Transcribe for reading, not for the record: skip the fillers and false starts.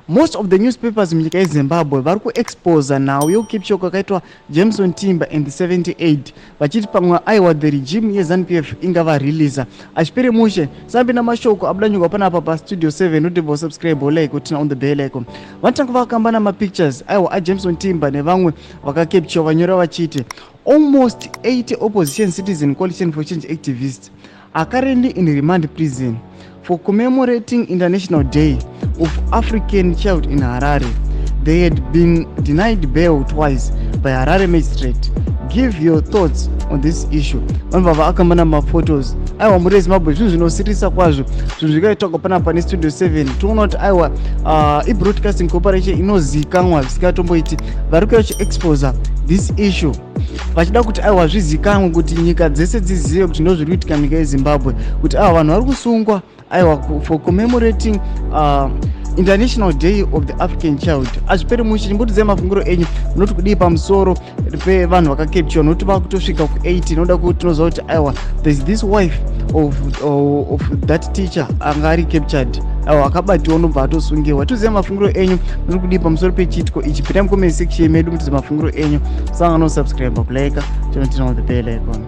Most of the newspapers munyika yeZimbabwe vari kuexposa nhau yekucapture kwakaitwa Jameson Timba and the 78, vachiti pamwe aiwa, the regime yeZANU PF ingava releasa. Achipere mushe sambi namashoko abuda nyuka panapa paStudio 7. Notibva subscribe, like, turn on the bell icon. Vanotanga vakamba namapictures aiwa aJameson Timba nevamwe vakacapture, vanyora vachiti almost 80 opposition Citizen Coalition for Change activists are currently in remand prison for commemorating International Day of African Child in Harare. They had been denied bail twice by Harare magistrate. Give your thoughts on this issue. Vanobva vaakamba namaphotos. Aiwa, muri Zimbabwe, zvinhu zvinosirisa kwazvo, zvinhu zvikaitwa panapa neStudio 7. Toona kuti aiwa, ibroadcasting corporation inozikanwa zvisingatomboiti, vari kuya vachiexposa this issue, vachida kuti aiwa, zvizikanwe, kuti nyika dzese dzizive kuti ndo zviri kuitika munyika yeZimbabwe, kuti aiwa, vanhu vari kusungwa aiwa for commemorating International Day of the African Child. Hazviperi mushe. Chimbotidzai mafungiro enyu, munoti kudii pamusoro pevanhu vakacapture, nokuti vakutosvika ku80? Inoda kuti tinoziva kuti aiwa, there's this wife of that teacher anga ari captured, aiwa, akabatiwa, unobva atosungiwa. Tizive mafungiro enyu, muri kudii pamusoro pechiitiko ichi? Pinai mucomment section medu, mutize mafungiro enyu. Sanga nosubscribe, kulike, turn on the bell icon.